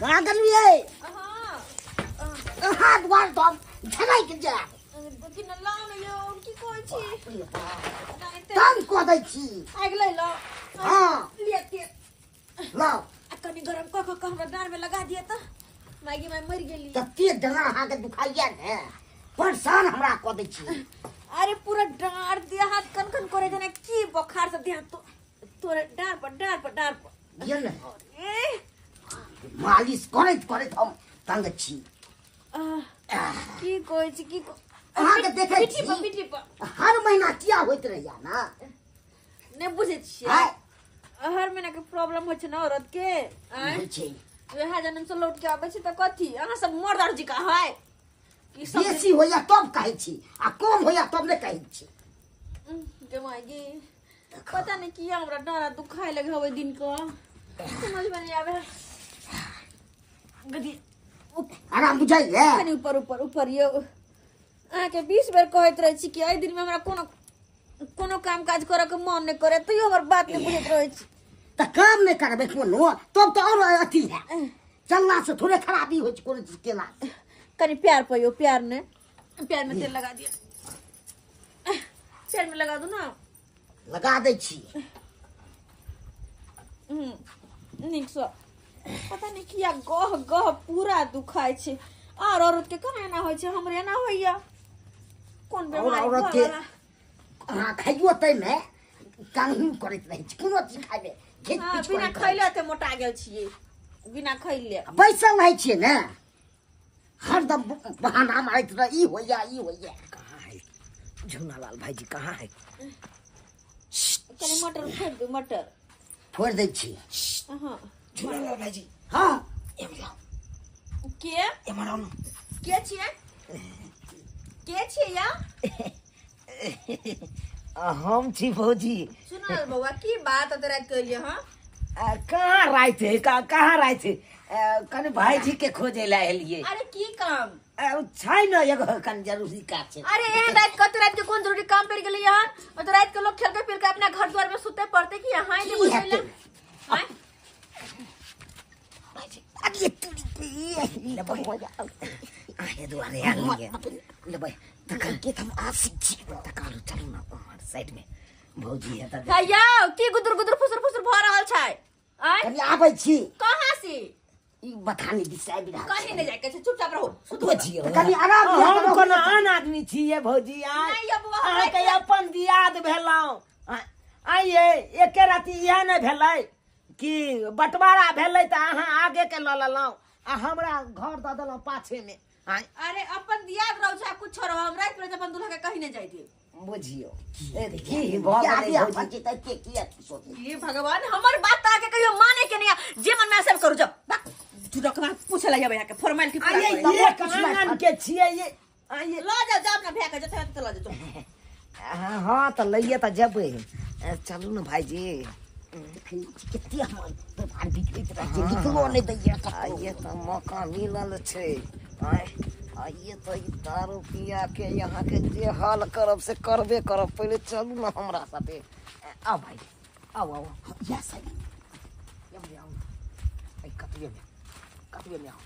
कहाँ गेलियै? हाँ। अहाँ द्वार तो हम झगड़ि के जायब। देखी न, लाउ ने यौ, की कहै छी? तंग कऽ दै छी। आगि लै लाउ। हाँ। लिअ तेल। लाउ। आ कनि गरम कऽ कऽ हमरा डाँर में लगा दिअ तऽ माइगी माय मरि गेली। तते डरा अहाँके दुखाइया ने, परेशान हमरा कऽ दै छी। अरे पूरा डाँर देह हाथ कन कन करे, जेना की बोखार से देह तो तोरे डाँर पर डाँर पर डाँर पर बुझलियै ने? ए मालिश करैत करैत हम तंग छी। आह, की कहै छी की अहाँके देखै पीठी पर छी। पीठी पर हर महीना किया होइत रहैया ने? नहि बुझै छियै? आँय? हर महीना के प्रॉब्लम होइ छै ने औरत के। आँय? होइ छै। वएह जनम से लौट के आबै छै तऽ कथी अहाँ सब मर्द आर जी का है ई सब? बेसी होइया तब कहै छी आ कम होइया तब नहि कहै छी। जमाई, पता नहीं किया हमरा डाँरा दुखाए लगे हवे दिन को, समझ में नहीं आवे। गदी आराम बुझाइया? कनि ऊपर ऊपर ऊपर। यौ, अहाँके 20 बेर कहैत रहै छी कि एहि दिनमे हमरा कोनो कोनो काम काज करऽ के मन नहि करे, तैयो हमर बात नहि बुझैत रहै छी। तऽ काम नहि करबै कोनो तब तऽ आओर अथी है। चलला से थोड़े खराबी होइ छै कोनो चीज केला से। कनि प्यार पर यौ, प्यार ने, प्यार में तेल लगा दिया, प्यार में लगा दू ना। लगा दै छी। नीकसँ। पता नहि किया गह गह पूरा दुखाइ छै। आर औरत के कहाँ एना होइ छै, हमरे एना होइया। कोन और बेमारी औरत के घरवाला? अहाँ खाइयो ताहिमे कानून करैत रहै छी, कोनो चीज खाइमे घिच हाँ, पिच बिना करैत रहै खैले एते मोटा गेल छियै, बिना खैले। छी। बैसल रहै छियै ने हरदम बहाना मारैत रह, ई होइया ई होइया। कहाँ है झूनालाल भाईजी, कहाँ है? कनि मटर फोड़ि दू, मटर फोड़ि दै छी। हाँ। झूनालाल भाईजी। हाँ। एम्हर आउ। के? एम्हर आउ ने। के छियै, के छियै या? हम छी भौजी। सुनल बौआ, की बात ओते राति कहलियै? हँ। कहाँ राति है, कहाँ राति है? कनि भाईजी के खोजे ला एलियै। अरे की काम? छै ने एगो कनि जरूरी काज छै। अरे एहन राति, कते राति के कोन जरूरी काम पड़ि गेलै यहाँ? ओते राति के लोग खेल के पील के अपना घर द्वार में सुते पड़ते कि यहाँ जे की बुझै हेतै? ला? आँय? अरे तुरी के लेबै अहे दुआरे आलियै, लेबै तखन के हम आशिक छी। तकालू, चलू ने उम्हर साइड में भौजी है तऽ। हे यौ, की गुदुर गुदुर फुसुर फुसुर भऽ रहल छै? आँय? कनि आबै छी। कहाँ से? ई बथानी दिस आबि रहल कहीं छै। नहि जाय के छै, चुपचाप रहू, सुतू। बुझियौ तऽ कनि आराम दिअ हम तऽ। कोनो आन आदमी छियै भौजी? आय नहि यौ बौआ, हम अहाँके अपन दियाद भेलहुँ। आइये एके राति इएह नहि भेलै कि बँटवारा भेलै तऽ अहाँ आगे के लऽ लेलहुँ आ हमरा घर दऽ देलहुँ पाछेमे। आँय? अरे अपन दियाद रहू चाहे कुछो रहू, हम राति में अपन दूल्हा के कहीं नहि जाय देब। बुझियौ ए, की भऽ दियादे गेलै अपन भौजी? छी तऽ के किया सोचै? हे भगवान, हमर बात तऽ आके कहियो माने के नहीं है। जे मन में सब करू जब झूठो के पूछे लगे भैया के फॉर्मेलिटी पूरा आइये करे। एक आंगन के छियै ये, आइये। लऽ जाओ, जाओ अपना भैया के जते तते लऽ जाओ। हाँ तऽ लैये तऽ जेबै। चलू ने भाईजी। देखै छी कते हमर व्यवहार बिगड़ैत रहै छै, निकलो नहि दैया कतौ। आइये तऽ मौका मिलल छै। आँय, आइये तऽ ई दारू पिया के यहाँ के जे हाल करब से करबे करब। पहिले चलू ने हमरा साथे। आउ भाई, आउ आउ। इएह सही। एम्हरे आउ ने। एहि कतबे मे, कतबे मे आउ।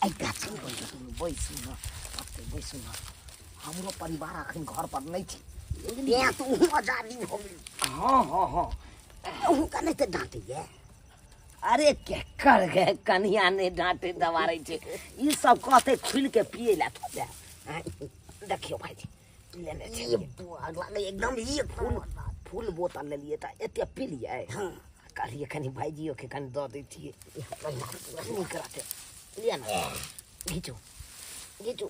एहि गाछ में। बैसू ने, बैसू ने, ओतै बैसू ने। हमरो परिवार अखन घर पर नहि छै। तें तऽ ओहो आजादी भऽ गेल। हाँ हाँ हाँ। हुनका नहि तऽ डाँटैया? अरे केकर गे कनिया नहि डाँटे दबारै छै? ई सब कहतै खुलि के पियै ला थोड़े। आँय, देखियौ भाईजी, लेने ई छियै। बुआ लागै एकदम एक फूल फूल बोतल लेलियै तऽ एते पीलियै। हाँ। कहलियै कनि भाईजियो के कनि दऽ दै छियै, नीक रहतै। लिअ ने, घीचू घीचू।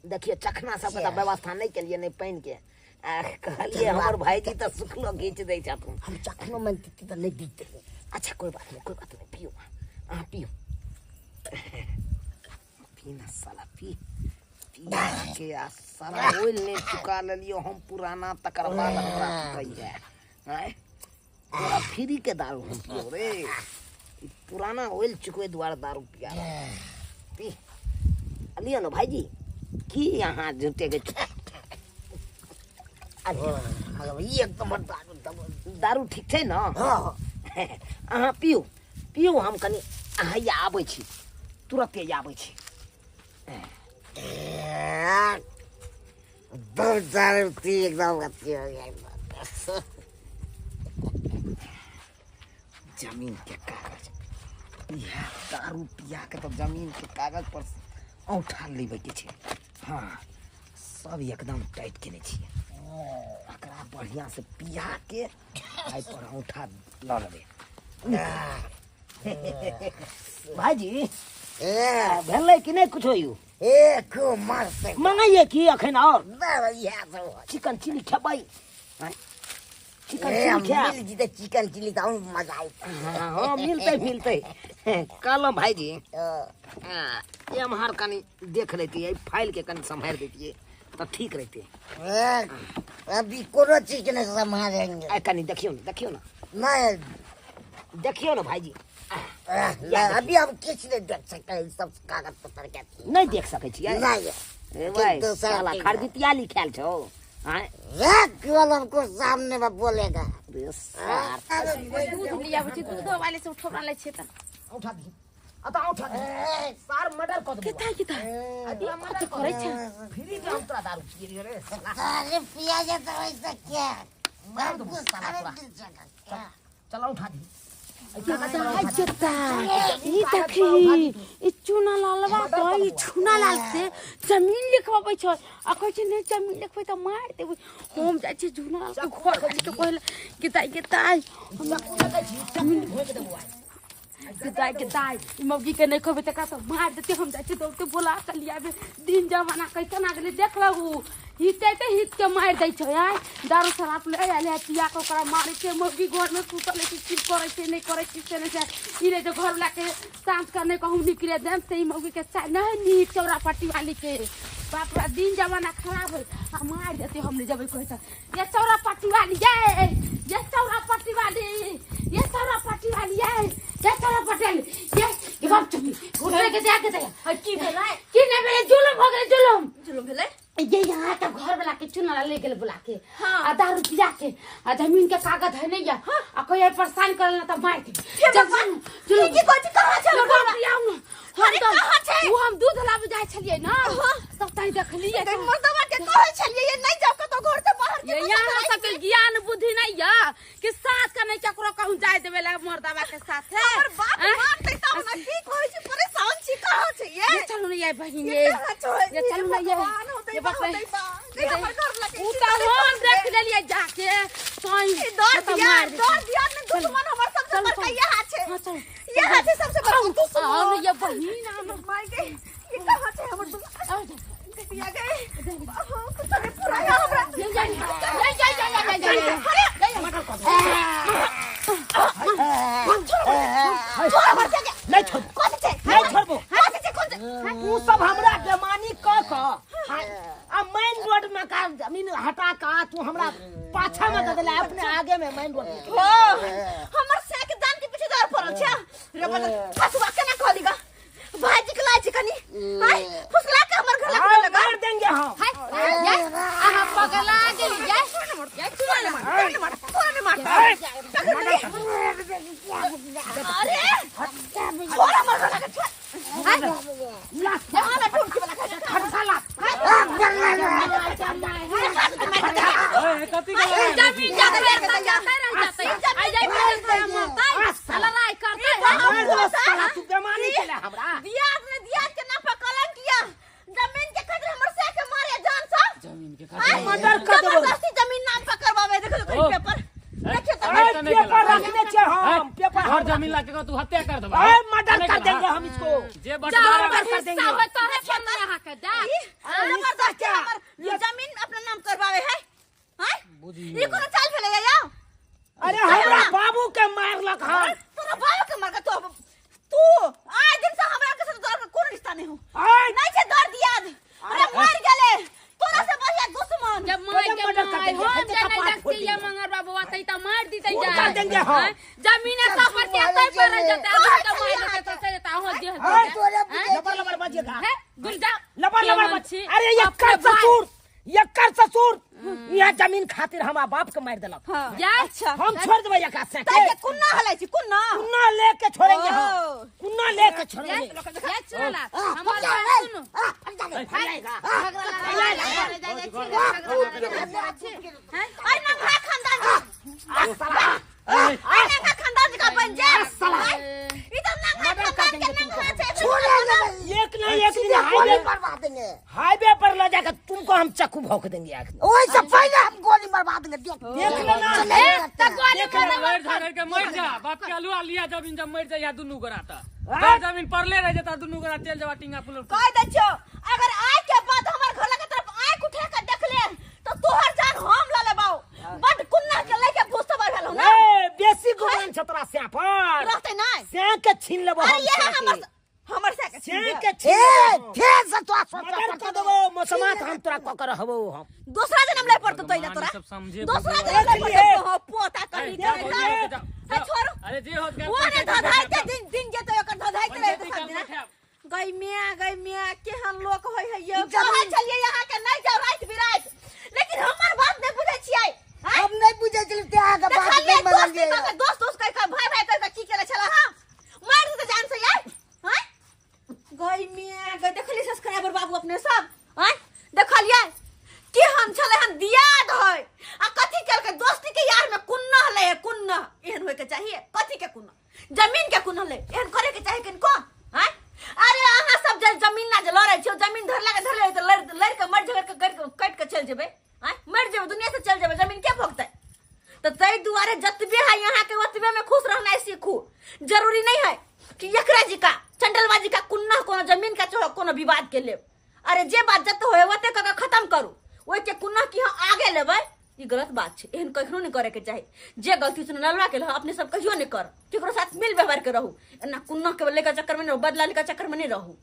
देखियौ, चखना सबके तऽ व्यवस्था नहि केलियै, नहि पानिके। आ कहलियै हमर भाईजी तऽ सुखलो घीच दै छथुन। हम चखनो में तऽ नहि दिते। अच्छा, कोई बात नहीं, कोई बात नहीं, पियो अहाँ, पियो। पी ना साला, पी पी के। आ साला ओइल नहि चुका लेलियो हम पुराना, तकर बाद हमरा चुकैया? आँय, तोरा फ्री के दारू हम पियो रे? ई पुराना ऑयल चुकबै दुआरे दारू पिया रहल। पी आ लिअ ने भाईजी। की अहाँ झूठे के ई एकदम दारू दारू ठीक छै ने? हाँ। अहाँ पियू पियू, हम कनि हैया आबै छी, तुरते आबै छी। बहुत सारे एकदम अथी हो गया। जमीन के कागज, इएह दारू पिया के तऽ जमीन के कागज पर औंठा लेबै के छै। हाँ, सब एकदम टाइट केने छियै। एकरा बढ़िया से पिया के एहि पर औंठा लऽ लेबै। भाईजी भेलै कि नहि कुछो? यौ ए खूब मस्त। मंगैये की अखन और? इएह सब चिकन चिली खेबै? चिकन चिली खायब? मिल जीते चिकन चिली तऽ मजा आयत। हाँ, मिलतै मिलतै। कहलहुँ भाईजी, एम्हर कनि देख लेतियै, फाइल के कनि सम्हारि दैतियै तऽ ठीक रहितै। अभी कोनो चीज के नहीं संभालेंगे। आ कनि देखियौ ने, देखियौ ने। नहीं, देखियौ ने भाईजी। नहीं, अभी हम किछु नहीं देख सकते हैं सब कागज पत्र के। नहि देख सकै छियै? नहीं। ए भाई, दोसर साला के खरजितिया लिखायल छौ। आँय? केवल हमको सामने में बोलेगा। रे सार। दूध लियाबै छी, दूधो वाले से उठौना लै छियै तऽ। औंठा दी, अतऽ औंठा दी, सार मर्डर कऽ देबौ। केता केता कथी करै छै? फ्री के हम तोरा दारू पिए रे साला। अरे पिया जाता वैसा क्या मार देबौ हमको साला सारे तोरा। मिल जाएगा। चल औंठा दी। केता जेता ई देखी, ई चूना लालवा तऽ ई छूना लाल से जमीन लिखवाबै छै आ कहै छै नहि जमीन लिखबै तऽ मारि देबै। हम जाइ छियै झूना लाल के घर के कहै के दाइ के दाइ, चक्कू लगै छी, चक्कू भोंकि देबौ आइ। के दाइ के दाइ, ई मौगी के नहि कहबै तकरा तऽ मारि देतै। हम जाइ छियै दौड़ते बोला के लियाबे। दिन जमाना कैसन आ गेलै देख लहू, हित अयतै हित के मारि दै छै। आँय, दारू शराब ले आयल है पिया के ओकरा मारै छै। मौगी घरमे सुतल है की करै छै नहि करै छै से नहि छै। ई नहि जे घरवला के साँझ के नहि कहूँ निकले देम से ई मौगी के चाय नहि नीक चौरा पट्टी वाली के। बाप रे, दिन जमाना खराब है आ मारि देतै। हम नहि जेबै कहै तऽ ये चौरा पट्टी वाली, ये चौरा पट्टी वाली, ये चौरा पट्टी वाली, ये चौरा पट्टी वाली, ये बाप चुकी उठे के जाके दे। की भेलै? की नहि भेलै? जुलुम हो गेलै, जुलुम। जुलुम भेलै? ये यहाँ तक घर वाला के चुना ले गेल बुला के। हाँ। आ दारू पिया के आ जमीन के कागज है नहीं या आ कोई एहि पर साइन करल ना तऽ मारि देब। भगवान! चलो। की कहै छी? कहाँ छै हमर घरवला? हम अरे तऽ कहाँ छै? ओ हम दूध लाबे जाइ छलियै ना, सब तनी देखलियै। गई मर्दवा के कहै छलियै ये नहीं जाओ कतौ घर से बाहर के। ये यहाँ सबके ज्ञान बुद्धि नहीं या कि सास के नहीं केकरो कहूँ जाय देवे ला मर्दवा के साथ है। हमर बाप आँय? मारतै तब ना। की कहै छी? परेशान छी। कहाँ छै ये? ये चलू ना ये बहिन, ये ये कहाँ छै? ये चलू ना ये। भगवान होतै ये बा, बाप रे। होतै बा। गई हमर घरवला के उ की तऽ करै हम छै? देख लेलियै जाके तोई ई दर दिया, दर दिया ने दुश्मन हमर सबसे चलू, बड़का चलू। ये हाथ छै। हाँ, चलू। ये हाथ छै सबसे बड़का दुश्मन। आओ ना ये बहिन, आओ ना। माय गई, ये कहाँ छै हमर दुश्मन? आओ जा। दिया गई, कुछ नहीं पूरा या हमरा। ये ये ये ये ये ये ये नहि छोड़बो, कौन छै? नहि छोड़बो। कौन छै? कौन छै? तू सब हमरा बेमानी कऽ कऽ आ मेन रोड में का जमीन हटा कऽ तू हमरा पाछा में दऽ देला, अपने आगे में मेन रोड में। हो, हमर सैक दान के पीछे दौड़ पड़ल छै रे। बदल फसुआ केना कहली गा? भाईजी के लाइ छै कनी हाय फुसला के हमर घर हाँ, लगा। मार देंगे हम। हाय ये अहाँ पगला गेली ये ये चुना मार मार तोरा ने मार। अरे छोड़ हमर घर लगा, छोड़। लात, यहाँ ना ढूंढ के वाला खटका लात। जमीन जाते जाते रह जाते आई जाई पर मरतै लड़ाई करतै। मार देबो साला, तू बेमानी केला हमरा। दियाद ने दियाद के नाम पर कलंक किया। जमीन के खातिर हमर सैक के मारे जान सा जमीन के मर्डर कर देबो। जबरदस्ती जमीन नाम पर करवावे। देखो तो पेपर देखियो तो। अरे पेपर रखने छे हम, पेपर घर जमीन लाके तू हत्या कर देबा। अरे मर्डर कर देंगे हम इसको। जे बंटवारा मर्डर कर देंगे। हिस्सा होय तोरे पर ना यहाँ के जा। जबरदस्ती हमर जमीन अपना नाम करवावे है। हां, ई कोनो चाल भेलै या? अरे हमरा बाबू के मारलक हन। तोरा बाबू के मार के तो तू आज दिन से हमरा के साथ तोरा कोनो रिश्ता नहीं हो। आय नहीं छै दर्द याद। अरे मर गेले तोरा से बढ़िया दुश्मन। जब मार एकदम के मर्डर कर मार देंगे, हम खच्चे जे का नहीं पात फोड़ देखती ये देंगे। मंगर बाबू आते त मार दीते खून जा। कर देंगे हम। जमीन सब पर के आते पर रह जाते आदमी के मार देते तो चल जाता हो जे। आय, लबर लबर बजेगा। है गुल जा लबर लबर केहन बज छी? अरे अपने एकर ससुर, एकर ससुर यहाँ जमीन खातिर हमरा बाप के मार देलक। अच्छा हम छोड़ देबै एकरा से। ताई के कुन्ना हलै छी कुन्ना कुन्ना लेके छोड़ेंगे हम, कुन्ना लेके छोड़ेंगे। ये चुनला हमर बात सुनु। अरे नंगा खानदान अरे नंगा खानदान का बन जा ई तो नंगा खानदान के नंगा छै। छोड़ेंगे एक ना एक दिन गोली मरवा देंगे, हाईवे पर ले जाकर तुमको हम चाकू भोंक देंगे। ओए से पहले हम गोली मरवा देंगे। देख लेना मर झगड़ के मर जा बाप के अलुआ लिया जमीन जब मर जा या दुनू गोरा त जमीन परले रह जाता दुनू गोरा चल जावा टिंगा पुल। कह दै छो अगर आय के बाद हमर घर के तरफ आंख उठा के देख ले तो तोहर जान हम ल लेबाओ। बड कुन्ना के लेके भूसा बढ़ल हो ना। ए बेसी गुमान छ तोरा स्या पर रहते नै स्या के छीन लेबो हम। अरे ये हमर हमर स्या के छीन के छीन ए फेर से तोरा मदर कर देबो मसमात हम तोरा क कर रहबो हम। दूसरा जन्म ले पड़तो तोइला तोरा दूसरा जन्म ले पड़तो हो पोता कहीं के छोड़ो। अरे जे होत वो ने धधाइते दिन दिन जेतो ओकर धधाइते रहते सब दिन। गई मिया केहन लोक होय है ये। कहां चलिए यहां के नहीं जाओ रात बिरात, लेकिन हमर बात नहीं बुझै छियै। हम नहीं बुझै छलियै ते अहाँ के बात नहीं मानलियै। दोस्त दोस्त कह के भाई भाई कह के की केले छला हां मार दे जान से यार। हां गई मिया गई देखली सब्सक्राइबर बाबू अपने सब हां देखलियै केहन छलै हन दियाद होय आ कथि केल के दोस्ती के यार में कुन्ना हलै कुन्ना एहन होय के चाहिए। कथि के कुन्ना जमीन के कुन्ना हलै एहन करे के चाही किनको। हां अरे अहाँ सब जे जमीन ना जे लड़ै छियो जमीन धरला के धरले त लड़ लड़ के मर झगड़ के कट के चल जेबै। हां मर जेबै दुनिया से चल जेबै जमीन के भोगतै। त तै दुआरे जतबे है यहाँ के ओतबे में खुश रहना सीखू। जरूरी नहीं है कि एकरा जी का चंडलबाजी का कुन्ना कोनो जमीन का चो कोनो विवाद के लेब। अरे जे बात जत होय ओते क खत्म करू ओइ के कुन्ना की हम आगे लेबै ई गलत बात छै। एहन कखनो नहीं करे के चाही। जे गलती से नलवा के अपने सब कहियो नहीं कर, केकरो साथ मिल व्यवहार के रहू, एना कुन्ना के लेके चक्कर में नहीं रहू, बदला लेके चक्कर में नहीं रहू।